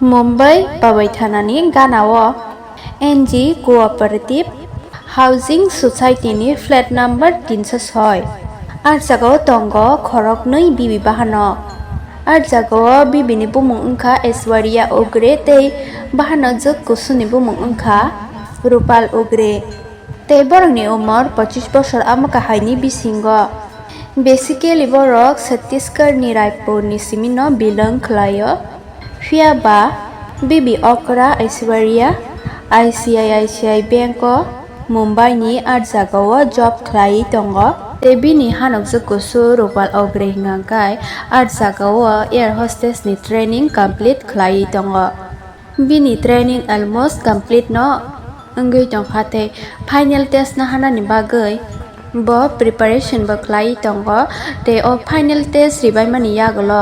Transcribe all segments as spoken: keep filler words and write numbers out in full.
Mumbai Pabai Thanani ganao N G Cooperative Housing Society ni flat number tinso soi. Ah jagao tongo khoroknwi bibi bahanok. Ah jagao bibini bumung wngkha Aishwarya Ogre tei bahanok jwk kusuni bumung wngkha Rupal Ogre. Tei borokni umor pochis bosor amo kahaini bisingo. Basically borok Chhattisgarh ni Raipur ni simi no belong khlaio. Phiya ba bibi okra Aishwarya I C I C I Bank o Mumbai ni ah jagao job khlaiwi tongo. Tei bini hanokjwk kusu Rupal Ogre hwnkha khe ah jagao air hostess ni training complete khlaiwi tongo. Bini training almost complete no wngwi tongkha tei final test no hanani bagwi bo preparation bo khlaiwi tongo tei o final test ribaimani yagulo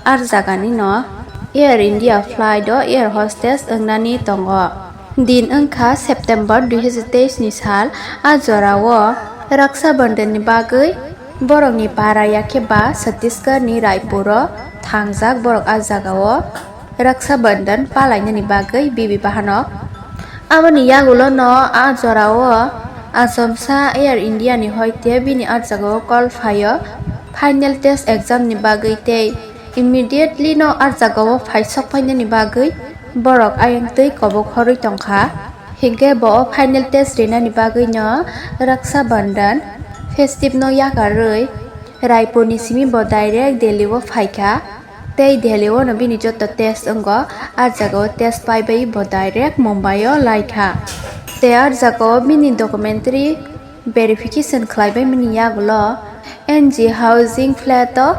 ah jagani no Air India flight o air hostess wngnani tongo. Din wngkha September dui hazar teis ni sal, ah jorao Raksha Bandhan ni bagwi borokni para yakhe ba Chhattisgarh ni Raipur o thangjak borok ah jagao. Raksha Bandhan palainani bagwi bibi bahanok. Aboni yagulo no ah jorao achomsa Air India ni hoite bini ah jagao call phaio final test exam ni bagwi tei immediately no ah jagao phaisok phainani bagwi borok ayang twi kobok horwi tongkha. Hinkhe bo o final test rinani bagwi no Raksha Bandhan festive no yakarwi Raipur ni simi bo direct Delhi o phaikha. Tei Delhi o no bini joto test wngo, ah jagao test paibai bo direct Mumbai o laikha. Tei ah jagao bini documentary verification khlaibai mani yagulo N G housing flat o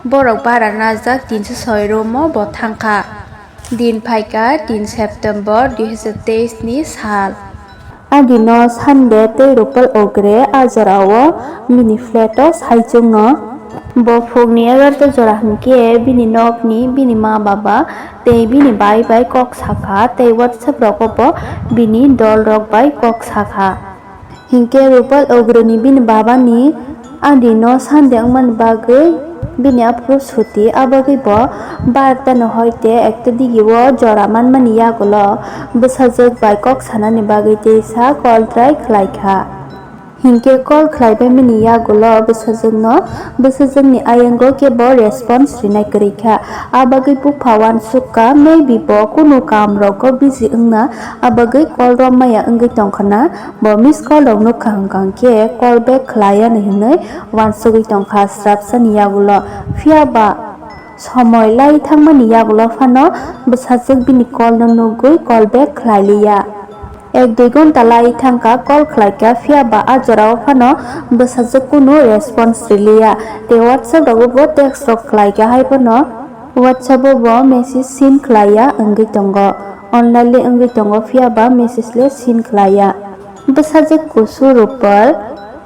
borok bara najak tinso soi room o bo thangkha. Din phaikha tin September dui hazar teis ni sal. Adi no Sunday tei Rupal Ogre ah jorao bini flat o saichung no. Bo phungni egarota jora hinkhe bini nokni bini ma baba tei bini bai bai kok sakha tei WhatsApp rogo bo bini dol rok bai kok sakha. Hinkhe Rupal Ogre ni bini baba ni Adi no Sunday wngmani bagwi bini aphuru suti, abagwi bo barta ni hoite ekta digi o jora manmani yagulo bwsajwk bai kok sanani bagwi teisa call try khlaikha. Hinkhe call khlaibaimani yagulo bwsajwkno bwsajwkni ayango kebo response rinai kwrwikha. Abagwi bupha uansukha, maybe bo kunu kamrogo busy wngna abagwi call rwmaya wngwi tongkhana. Bo miss call rok nukha hwnkha hwnkhe call back khlai anw hwnwi uansugwi tongkha swrapsani yagulo. Phiya ba somoi lai thangmani yagulo phano bwsajwk bini call no nugwi call back khlai liya. Ek dui ghonta lai thangkha call khlaikha, phiya ba a jorao phano bwsajwk kunu response riliya. Tei WhatsApp rogo bo text rok khlaikha, hai phano WhatsApp o bo message seen khlaiya wngwi tongo. Online le wngwi tongo, phiya ba message le seen khlaiya. Bwsajwk kusu Rupal,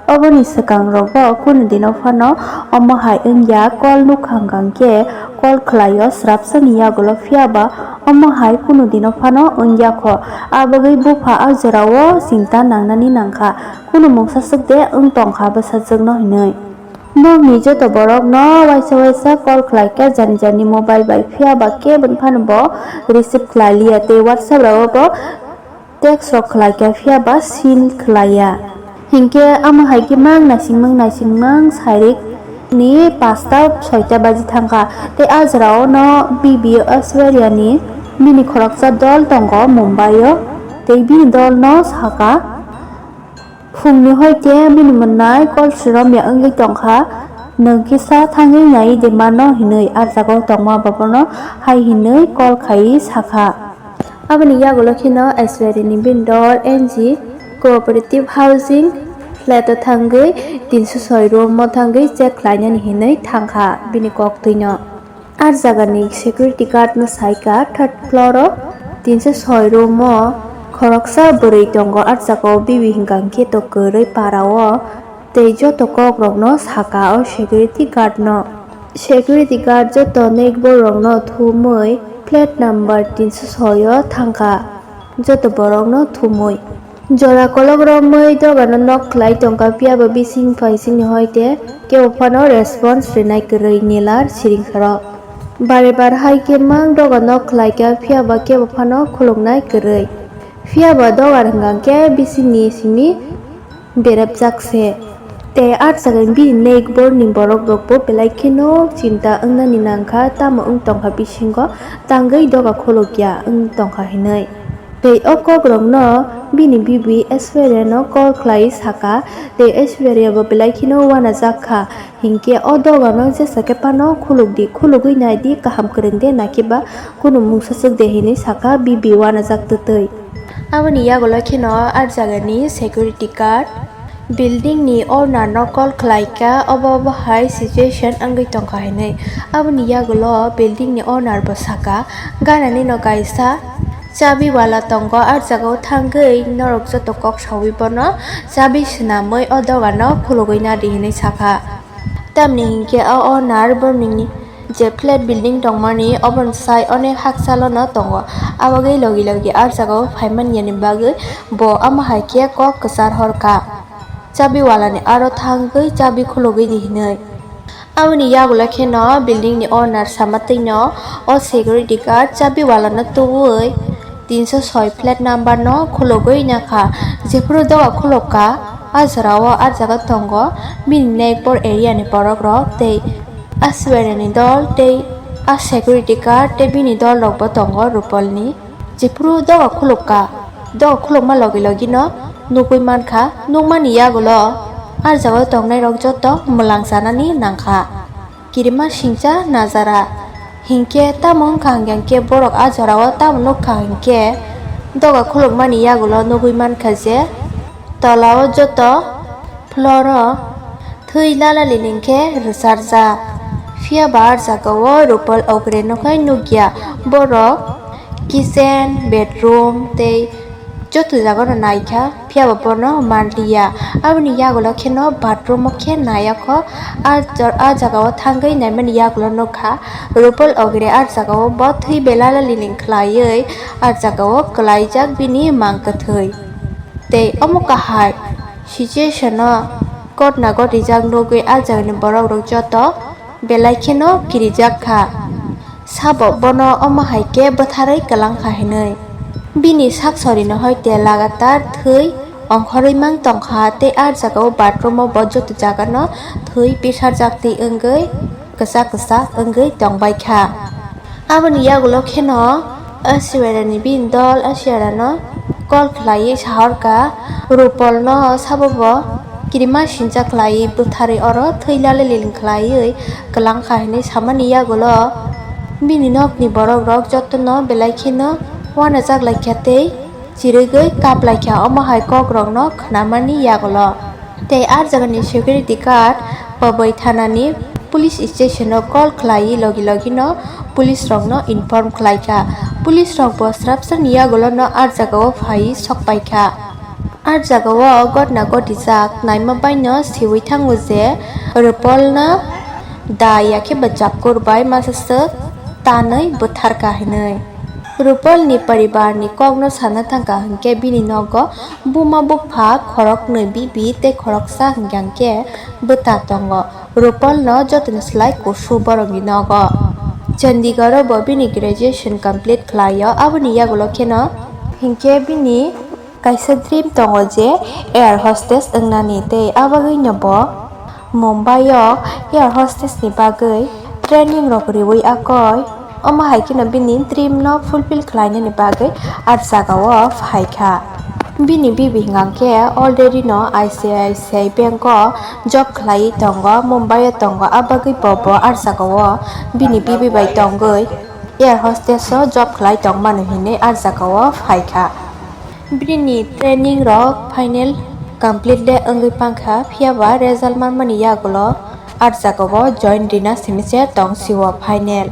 oboni swkang rogo kunu dino phano omo hai wngya, call nukha hwnkha hwnkhe call khlaio swrapsani yagulo, phiya ba omo hai kunu dino phano wngya kho. Abagwi bupha a jorao chinta nangnani nangkha, kunu mungsa swk de wng tongkha bwsajwkno hinwi. Nokni joto borokno waisa waisa call khlaikha jani jani mobile bai, phiya ba keboni phano bo receive khlai liya tei WhatsApp rogo bo text rok khlaikha, phiya ba seen khlaiya. Hinkhe amo hai khe mang naisingmang naisingmang sairik ni pasta soita baji thangkha tei a jorao no B B S Aishwarya ni bini khoroksa dol tongo Mumbai o tei bini dol no sakha. Phungni hoite bini mwnai call swrwmya wngwi tongkha, nwng kisa thangwi nai de mano hinwi a jagao tongma babono hai hinwi call khai sakha. Aboni yagulo kheno Aishwarya ni bini dol N G Cooperative Housing flat o thangwi tinso soi room o thangwi check khlainani hinwi thangkha bini koktwino. A jagani security guard no saikha third floor o tinso soi room o khoroksa bwrwi tongo. A jagao bibi hwnkha hwnkhe to kwrwi para o tei joto kok rokno saka o security guard no. Security guard joto nekbor rokno thumwi flat number tinso soi o thangkha. Joto borokno thumwi. Jora kolok romwi dogano nok khlai tongkha, phiya ba bising phaisingni hoite kebo phano response rinai kwrwi, nilar siring kharok. Bare bar hai khe mang doga no khlai kha, phiya ba kebo phano khuluknai kwrwi. Phiya ba doga rwngkha khe bisini simi berepjak se. Tei ah jaga bini neighbor ni borok rok bo belai kheno chinta wngnani nang kha, tamo wng tong kha bisingo tangwi doga khuluk ya wng tong kha hinwi. Tei o kok rok no bini bibi Aishwarya no call khlai saka, tei Aishwarya bo belai kheno uanajak kha. Hinkhe o doga no jesa khe phano khuluk di, khulugwi nai di, kaham kwrwng de, nakhe ba kunu mungsa swk de, hinwi sakha bibi uanajak twtwi. Aboni yagulo kheno ah jagani security guard, building ni owner no call khlai kha, obo obo hai situation wngwi tongkha hinwi. Aboni yagulo building ni owner bo sakha, ganani no kaisa chabi wala tongo, ah jagao thangwi norok joto kok saui bono chabi swnamwi o doga no khulugwi nadi hinwi sakha. Tamni hinkhe o owner borokni je flat building tongmani oboni sai onek hakchalono tongo. Abagwi logi logi ah jagao phaimani yani bagwi bo omo hai khe kok kwchar horkha. Chabi walani aro thangwi chabi khulugwi di hinwi. Aboni yagulo kheno building ni owner sama twino o security guard chabi walano tubui tinso soi flat number no khulugwi nakha. Jephuru doga khulukha, ah jorao ah jaga tongo bini neighbor area ni borok rok tei Aishwarya ni dol tei ah security guard tei bini dol rok bo tongo Rupal ni. Jephuru doga khulukha, doga khulukma logi logi no nugwi mankha, nukmani yagulo ah jagao tongnai rok joto mwlang chanani nangkha. Kirima singcha najara. Hinkhe tamo wngkha hinkhe borok ah jorao tamo nukha hinkhe doga khulukmani yagulo nugwi mankha je tolao joto floor o thwi lala liling khe rwcharjak. Phiya ba ah jagao Rupal Ogre no khai nukya. Borok kitchen, bedroom tei joto jagano naikha, phiya ba bono manliya. Aboni yagulo kheno bathroom o khe naiya kho. Ah jor-, ah jagao thangwi naimani yagulo nukha, Rupal Ogre ah jagao bo thwi belala liling khlaiwi ah jagao kwlaijak bini mang kwthwi. Tei omo kahai situation o gotna gotijak nugwi ah jagani borok rok joto belai kheno kirijak kha. Sabo bono omo hai khe bwtharwi kwlang kha hinwi. Bini sak sorino hai te lagatar thwi ongkhorwi mang tong kha tei ah jagao bathroom o bo joto jagano thwi pisarjak twi wngwi kwchak kwchak wngwi tongbai kha. Aboni yagulo kheno Aishwarya ni bini dol Aishwarya no call khlaiwi sahorkha, Rupal no sabo bo kirima sincha khlaiwi bwtharwi oro thwi lala liling khlaiwi kwlang kha hinwi samani yagulo bini nokni borok rok jotono belai kheno uanajak laikha tei chirigwi kaplaikha omo hai kokrokno khnamani yagulo. Tei ah jagani security guard Paboi thanani police station o call khlaiwi logi logino police rokno inform khlaikha. Police rok bo srapsani yagulono ah jagao phaiwi sokpaikha. Ah jagao gotna gotijak naima baino siwi thango je Rupalno da yakhe ba chakkur bai masa swk tanwi bwtharkha hinwi. Rupalni poribarni kokno sana thangkha hinkhe bini nogo buma bupha khoroknwi bibi tei khoroksa hinkhe hinkhe bwta tongo. Rupalno jotoni slai kusu borokni nogo. Chandigarh-o bo bini graduation complete khlaio, aboni yagulo kheno hinkhe bini kaisa dream tongo je air hostess wngnani, tei abagwino bo Mumbai-o air hostess ni bagwi training rok riwi akoi. Omo hai kheno bini dream no fulfill khlainani bagwi ah jagao phaikha. Bini bibi hwnkhe already no I C I C I bank o job khlaiwi tongo, Mumbai o tongo, abagwi bo bo ah jagao bini bibi bai tongwi air hostess o job khlai tongmano hinwi ah jagao phaikha. Bini training rok final complete de wngwi pankha, phiya ba result manmani yagulo ah jagao join rina simi se tong sio final.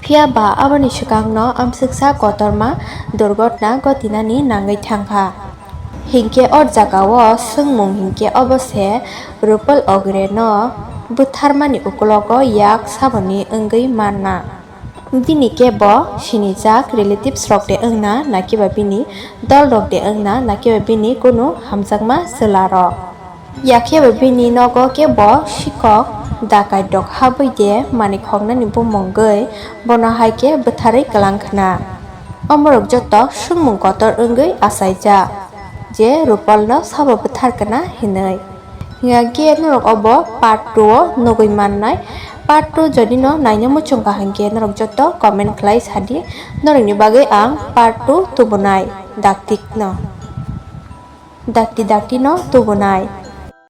Phiya ba aboni swkangno amswksa kotorma durgotna ghotinani nangwi thangkha. Hinkhe o jagao swngmung hinkhe obo se Rupal Ogre no bwtharmani uklogo yak saboni wngwi manna. Bini kebo sinijak relatives rok de wngna, nakiba bini dol rok de wngna, nakiba bini kunu hamjakma chwla rok. Yakheba bini nogo kebo sikok Dakai rok habwi de manwi khoknani bumung wngwi bono hai khe bwtharwi kwlang khna. Omorok joto swngmung kotor wngwi achaijak je Rupalno sabo bwthar khna hinwi. Hiya khe norok obo part two o nugwi mannai. Part two jodi no naina muchung kha hinkhe norok joto comment khlai sadi, norokni bagwi ang part two tubunai dakti no. Dakti dakti no tubunai.